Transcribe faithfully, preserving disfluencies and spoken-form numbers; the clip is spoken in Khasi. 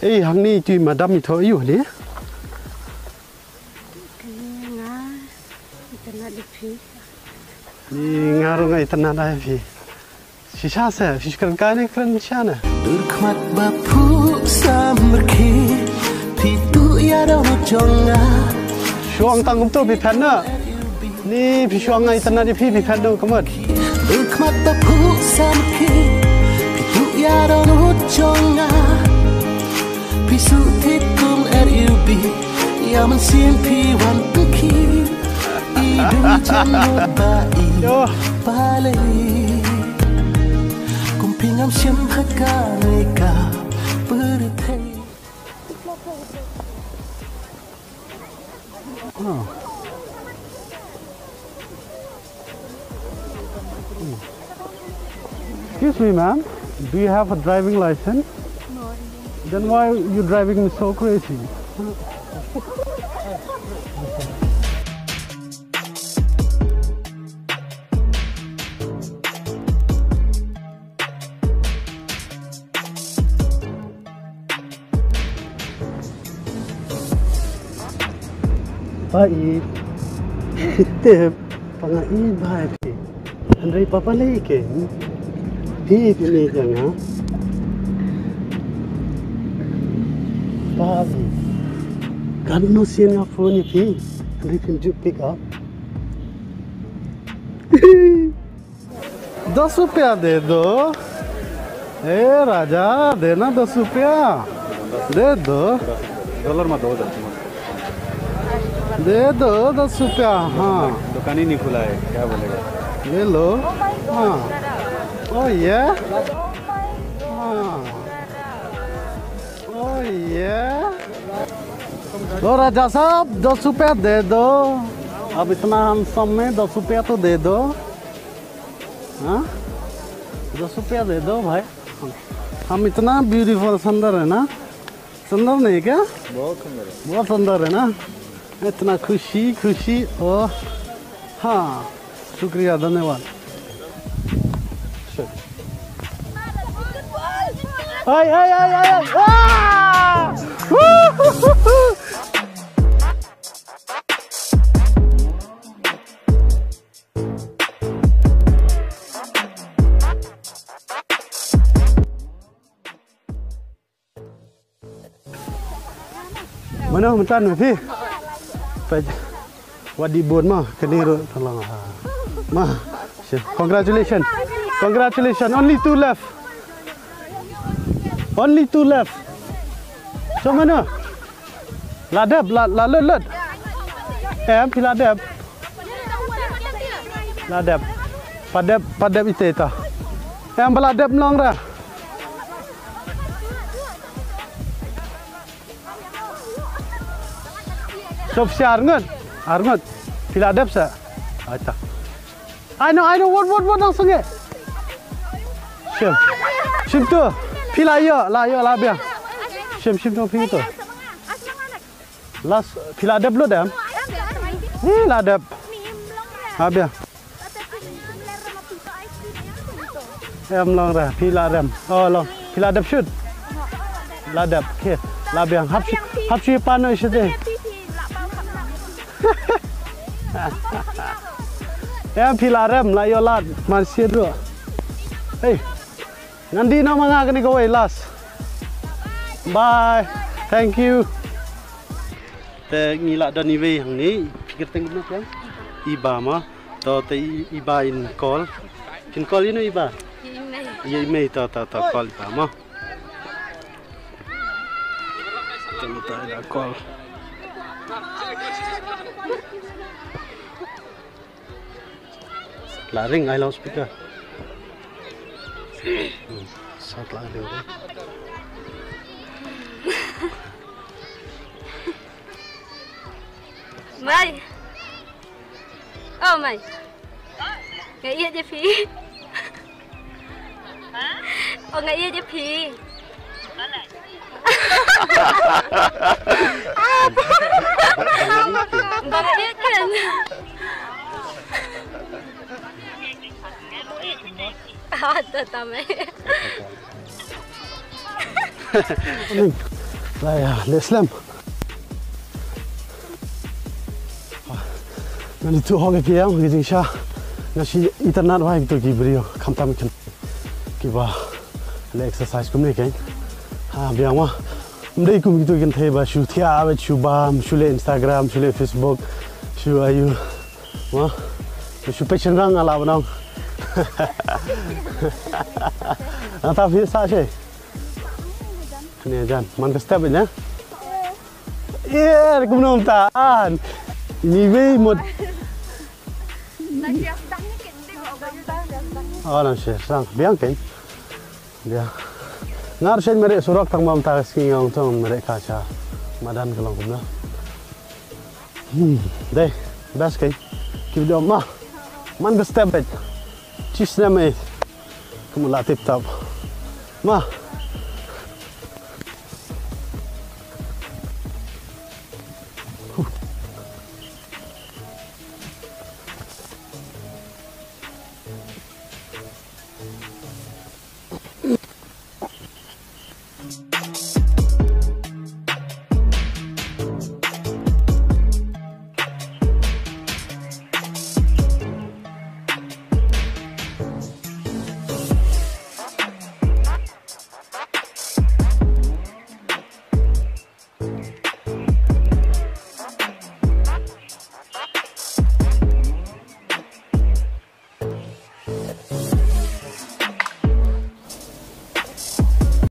Ei, hangne tu i madam i thoh ïa u ne. Kane nga itynnad ïa phi. Ni nga ruh nga itynnad ïa phi. Shisha se, phi kren kai ne kren shisha ne. Dur khmat ba phu samrkhie, phi tu ïa dong jong nga. Shuang tang kumto phi phet na. Ni phi shuang nga itynnad ïa phi, phi phet na kumut. Dur khmat ba phu samrkhie, phi tu ïa dong jong nga. Phi su thit kum er iu bi, ïa mynsiem phi wan pynkhie. I du jong ba i Yo. Pale. Kum phi ngam shim ha kane ka pyrthei. Oh. Hmm. Excuse me, ma'am. Do you have a driving license? No, I don't. Then why you driving me so crazy? Ba i tip, pa nga i ba i phi. Hynrei pa pale i ke. Phi phi ni jang ha. Ba i. Kan no sien nga phone ïa phi. Hynrei phim ju pick up. दस रुपया दे दो। ए राजा, देना दस रुपया। दे दो। डॉलर में दो हजार। दे दो दस रुपया। हाँ। दुकान ही नहीं खुला है, क्या बोलेगा? ले लो। हाँ। ओ ये। हाँ। ओ ये। लो राजा साहब, दस रुपया दे दो। अब इतना handsome में दस रुपया तो दे दो। हाँ? दस रुपया दे दो भाई। हम इतना beautiful सुंदर है ना? सुंदर नहीं क्या? बहुत सुंदर है। बहुत सुंदर है ना? इतना खुशी, खुशी। ओ, हाँ। शुक्रिया, धन्यवाद। Ai, ai, ai, ai, ai. Ah! Mano mynta na phi? Peit. Wat di bun ma, kane ruh tang long ha. Ma. Congratulations. Congratulations. Only two left. Only two left. So mano? La dep, la, la lut lut. Em, phi la dep. La dep. Pat dep, pat dep ite ita. Em, ba la dep mlong ra. Sop sia arngut. Arngut. Phi la dep sa. Aita. Ai no, ai no, wot, wot, wot, nang sngewsih. Shim. Shim tu. Phi la ïoh, la ïoh, la biang. Shim, shim tu, phi tu. Las, phi la dep lut em? Phi la dep. Ha biang. Em long ra, phi la rem. Oh long, phi la dep shoot. La dep, okay. La biang, hap shu, hap shu pan no shite. Em phi la rem, la ïoh lad, man shit ruh. Hey. Ngan dih noh ma nga kane kawei last. Bye. Thank you. Te ngi la don iwei hangne, phi kyrteng kumno phi? Iba ma. To te i-, Iba in call. Kin call ïa no Iba? Ïa i mei. Ïa i mei to, to, to call Iba ma. Te mynta i la call. La ring ai loudspeaker. Hmm, sat la ring. Mai. Oh, mai. Nga ïeit ïa phi. Oh, nga ïeit ïa phi. Ba nga ïeit kan. Ah, tata mai. Ning. Lai ya, leh slem. Ngan ïathuh hok ïa phi ïa ka jingshisha. Nga shu itynnad wai kito ki briew khamtam ki, kiba leh exercise kumne kein. Ha, biang ma. Ym dei kum kito ki kynthei ba shu thiah bad shu bam, shu leh Instagram, shu leh Facebook, shu ayu. Ma. Shu peit shynrang nga lah ban ong. Nangta phi sah shi. Ni jan, man ka step ïa. Ye, kumno mynta an. Ni wei mut. Oh, nang shi, sang. Biang kein. Biang. Nga ruh shen mareh surok tang ba mynta ka sngi nga ong tang mareh ka sha madan ka long kumno. Hmm, dei, best kein. Keep it up, ma. Man ka step bad. Cheers na, mate. Kumno la tip top. Ma.